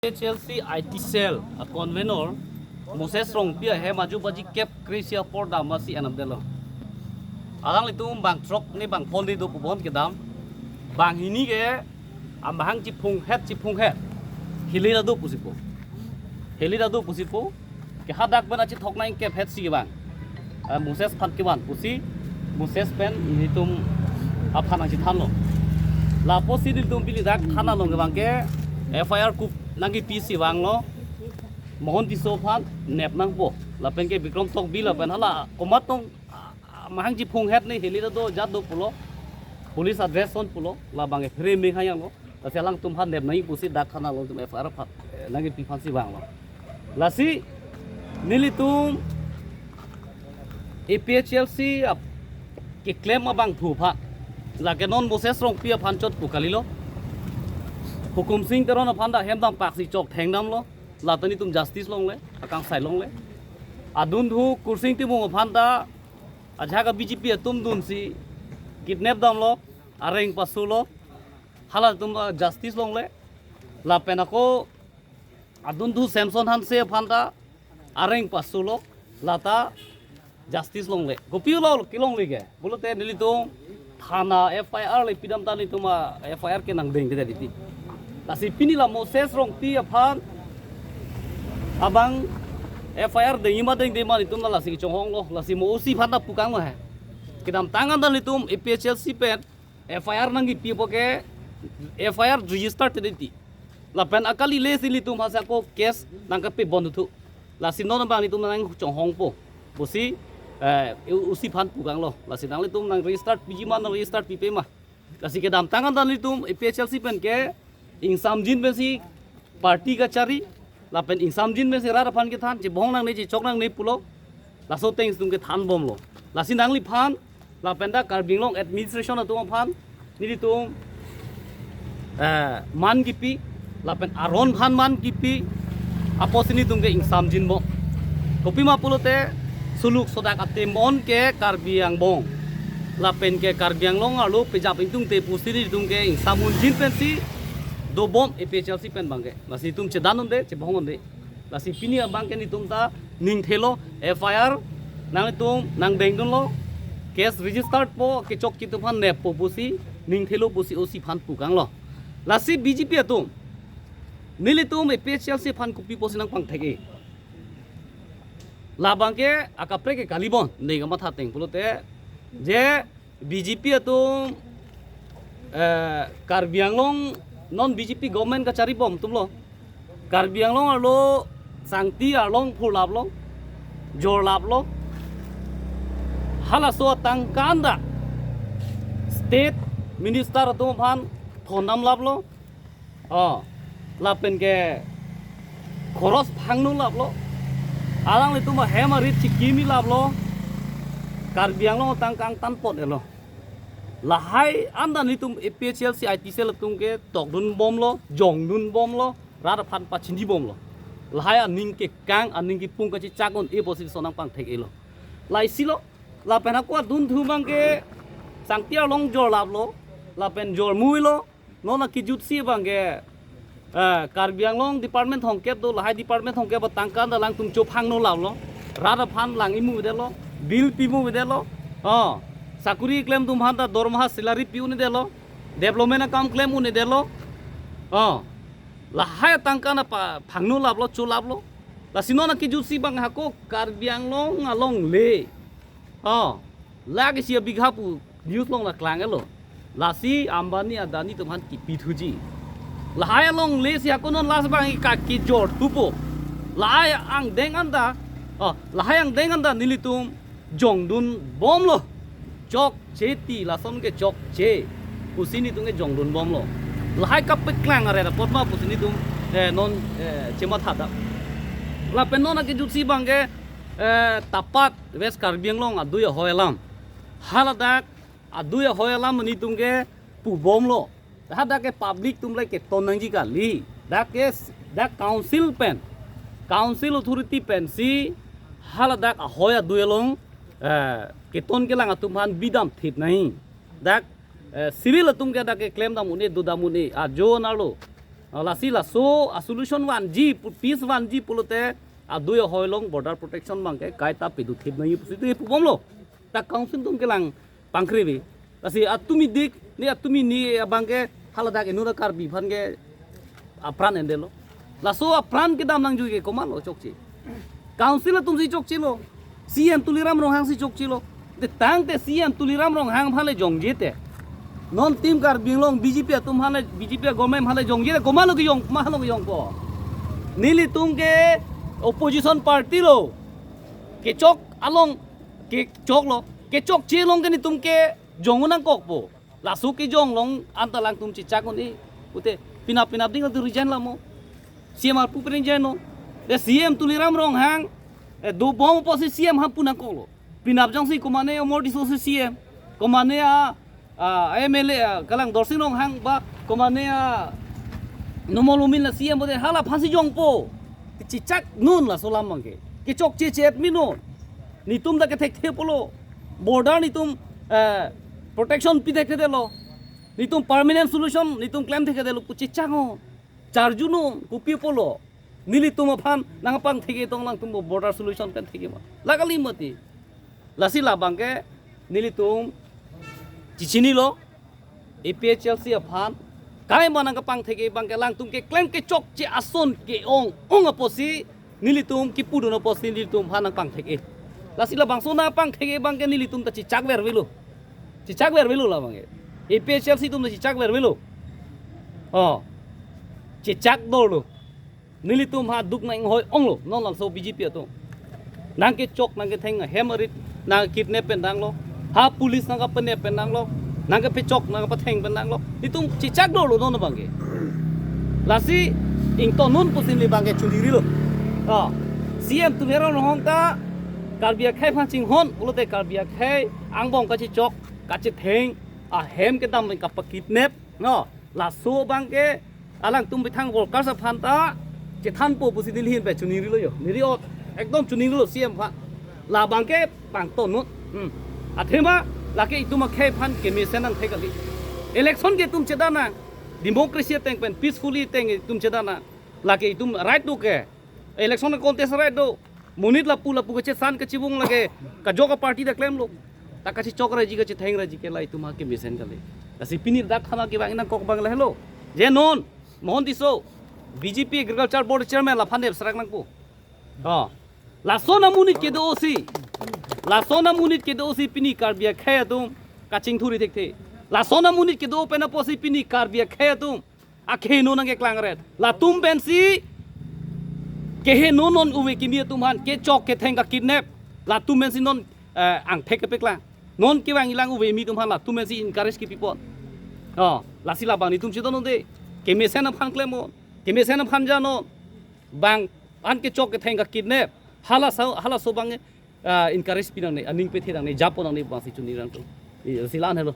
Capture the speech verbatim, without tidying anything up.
H L C I T cell a convener Moses Rongpi ahem ajo baji kep kre-isi apor damsi enam detlo. Alanglitum bang throk ne bang phongo do pu bon kedam. Bang hini ke amahang chiphung het chiphung het. Hili ta do pusi pu. Hili ta do pusi pu. Ke hadak pen achithok nangkep hetsi ke bang. Eh, Moses aphan kevan pusi, Moses pen ilitum aphan nangchethanlo. Lapusi ilitum pini dak thana along ke bang ke F I R kup nangkipisi vanglo. Mohon Tisso aphan nep nangpo. Lapen ke Bikram Tokbi lapen hala komat tong, ah, ah, mahang chiphung het ne hili ta do jat do pulo. Police address son pulo. La bang ke phere me khayang lo. Lasi alangtum aphan nep nangji pusi dak thana along ilitum F I R aphan, eh, nangkipi aphansi vanglo. Lasi nelitum A P H L C ap keklem abangphu aphan, lake non Moses Rongpi aphan chot pu kalilo. Hukum Sing Teron aphan ta hem dampak si chok theng damlo. La ta nelitum justice longle, akangsai longle. Adunthu Kursing Timung aphan ta ajahak a B J P atum dunsi kidnap damlo, areng pasulo. Halatum, ah, justice longle. Lapen ako adunthu Samson Hanse aphan ta areng pasulo, la ta justice longle. Kopi lo kelongle ke? Pulote nelitum thana F I R le pidam ta nelitum, ah, F I R ke nangdengde titi. Lasi pini la Moses Rongpi aphan abang F I R dengji ma dengde ma nelitum la lasi chonghong lo. Lasi mo O C aphan ta pukanglo he. Kedamtang an ta nelitum A P H L C pen F I R nangkipi apot ke F I R register te titi. Lapen akali lesi nelitum hasi ako case nangkape bon thu. Lasi non abang nelitum nangchonghongpo. Pusi, eh, O C aphan pukanglo. Lasi nanglitum nang register piji ma, nang register pipe ma. Lasi kedamtang an ta nelitum A P H L C pen ke ingsamjin pensi party kachari, lapen ingsamjin pensi rat aphan kethan, chebohong nangne, chechok nangne pulo. Laso ateng itum kethan bomlo. Lasi nangliphan, lapen ta Karbi Anglong administration atum aphan, nelitum, eh, man kipi, lapen aron aphan man kipi, apotsi nelitum ke ingsamjin bom. Kopi ma pulote, suluk sodak atemon ke Karbi angbong. Lapen ke Karbi Anglong arlo pejap ingtungte pusi nelitum ke ingsamunjin pensi dobom A P H L C pen bang ke. Lasi itum chedan unde, chebohong unde. Lasi pini abang ke nelitum ta ningthelo, F I R nanglitum nangdengdunlo, case registered po, kechokche atum aphan neppo pusi ningthelo pusi O C aphan pukanglo. Lasi B J P atum, nelitum A P H L C aphan kopi pusi nangpangthek-e? Labang ke akaprek ke kali bon, ne kamatha ateng pulote, je B J P atum, eh, Karbi Anglong non B J P government kachari bom atumlo. Karbi Anglong arlo sangti arlong phurlaplo, jorlaplo. Halaso atangka an ta state minister atum aphan thondamlaplo. Oh, lapen ke khoros phangnulaplo. Alanglitum ahem arit chikimilaplo. Karbi Anglong atangka angtan pon-elo. Lahai an ta nelitum A P H L C I T cell atum ke tokdun bomlo, jongdun bomlo, rat aphan pachini bomlo. Lahai aning kekang, aning kepung kachechak un-e pusi lason nangpangthek-elo. Laisilo, lapen ako adunthu abang ke sangti arlong jorlaplo, lapen jormuilo, non akejutsi abang ke, eh, Karbi Anglong department thomkep do, lahai department thomkep atangka an ta alangtum chophangnulaplo. Rat aphan lang-imu detlo, bill pimu detlo. Oh, sakuri klem atum aphan ta dormaha salary pi-un detlo. Development akam klem un detlo. Oh, lahai atangka an ta pa-, phangnulaplo, cholaplo. Lasi non akejutsi abang hako Karbi Anglong alongle. Oh, lake isi abigha pu news along la klang-elo. Lasi Ambani Adani atum aphan kipi thuji. Lahai alongle si ako non lasi abang ke kejor thupo. Lahai angdeng an ta, oh, lahai angdeng an ta nelitum jongdun bomlo. Chokche ti lason ke chokche pusi nelitum ke jongdun bomlo. Lahai kapeklang aret apot ma pusi nelitum, eh, non, eh, chematha dam. Lapen non akejutsi abang ke, eh, Tapat West Karbi Anglong adui ahoi alam. Haladak adui ahoi alam nelitum ke pu bomlo. Hadak ke public atum le keton nangji kali. Dak ke s-, dak council pen, council authority pensi haladak ahoi adui along, eh, keton kelang atum aphan bidam thip nangji. Dak, eh, civil atum ke dak ke klem dam un-e, do dam un-e, ajo an arlo. Oh, lasi laso a solution vanji, pu-, peace vanji pulote adui ahoi along border protection abangke kaita peduthip nangji pusi tu pubomlo. Ta council atum kelang pangkri ave. Lasi atumi dik, ne atumi ni abangke haladak inut a Karbi aphan ke apran endelo. Laso apran kedam nangjui ke komatlo chokche? Council atumsi chokchelo. C M Tuliram Ronghangsi chokchelo. Te tangte C M Tuliram Ronghang aphan le jongje te, non Team Karbi Anglong B J P atum aphan le, B J P government aphan le jongje te, komatlo kejong, komatlo kejongpo? Nelitum ke opposition party lo. Kechok along, kechoklo. Kechokche along ke netum kejong nangkokpo. Laso kejong along anta alangtum chechak un-e. Pute pinap pinap ding atu resign lamo. C M arpu pen resign non. De C M Tuliram Ronghang, eh, dobom apotsi C M aphan pu nangkoklo. Pinap jongsi komane Amar Tisso si C M, komane a, a, M L A, a, kalang Dorsing Ronghang ba, komane a, Numal Momin la C M pute hala aphansi jongpo. Chechak non laso alam abangke. Kechokche che-et mi non. Netum ta kethekthe pulo. Border netum, eh, protection pi thekthedetlo. Netum permanent solution netum klem thekthedetlo pu chechak non. Charju non, kopi pulo? Nelitum aphan nangpangthek-e tong, alangtum border solution pen thek-e ma? La kali mati. Lasi labangke nelitum chechinilo, A P H L C aphan. Kaima nangkapangthek-e abangke alangtum keklem kechokche ason ke-ong ong apotsi nelitum kipudun apotsi nelitum aphan nangpangthek-e. Lasi labangso nangpangthek-e abangke nelitum ta chechak vervelo. Chechak vervelo labangke. A P H L C atum ta chechak vervelo. Oh. Chechak dolo. Nelitum ha duk nang-inghoi onglo, non labangso B J P atum. Nangkechok, nangketheng, hem arit nangkidnap pen danglo. Ha police nangkapenep pen danglo. Nangkepechok, nangkepetheng pen danglo. Netum chechak dolo non abangke. Lasi ingtonnon pusi neli abangke choningrilo. Ah, C M Tuliram Ronghang ta Karbi akhei aphan chinghon, pulote Karbi akhei angbong kachechok, kachetheng, ahem kedam pen kapakidnap, no? Laso abangke alangtum methang workers aphan ta chethanpo pusi neli ahin pen choningrilo yo. Neli ot ekdom choningrilo C M aphan. Labangke pangtonnon. Hmm. Athema lake itum akhei aphan kemesen nangthek kali. Election ke itum chedan nang. Democracy ateng pen peacefully ateng itum chedan nang. Lake itum right do ke. Election contest right do. Monit lapu lapu kachesan kachibung lake kajok a-party ta klemlo. Ta kachechok raji, kachetheng raji ke la itum ha kemesen kali. Lasi pini dak khana kevang nangkok abang lahelo. Je non Mohan Tisso, B J P Agriculture Board Chairman, laphan dep serak nangpo. Oh. Lason amonit kedo si. Lason amonit kedo si pini Karbi akhei atum kachingthur-i thekthe. Lason amonit kedo pen apotsi pini Karbi akhei atum akhei non nangkeklang ret. Latum pensi keheno non ove kimi atum aphan, kechok ketheng kakidnap. Latum pensi non, eh, angthek kepeklang. Non kevang ilang ove kimi atum aphan latum pensi encourage kepipon. Oh, lasi labang netum chetonnon de. Kemesen aphan klemnon. Kemesen aphan janon. Bang an kechok ketheng kakidnap. Halaso, halaso abang, ah, encourage pi nangne, aning pethe nangne, japo nangne abangsi choningri nangkok. Iya, lasi la-an helo.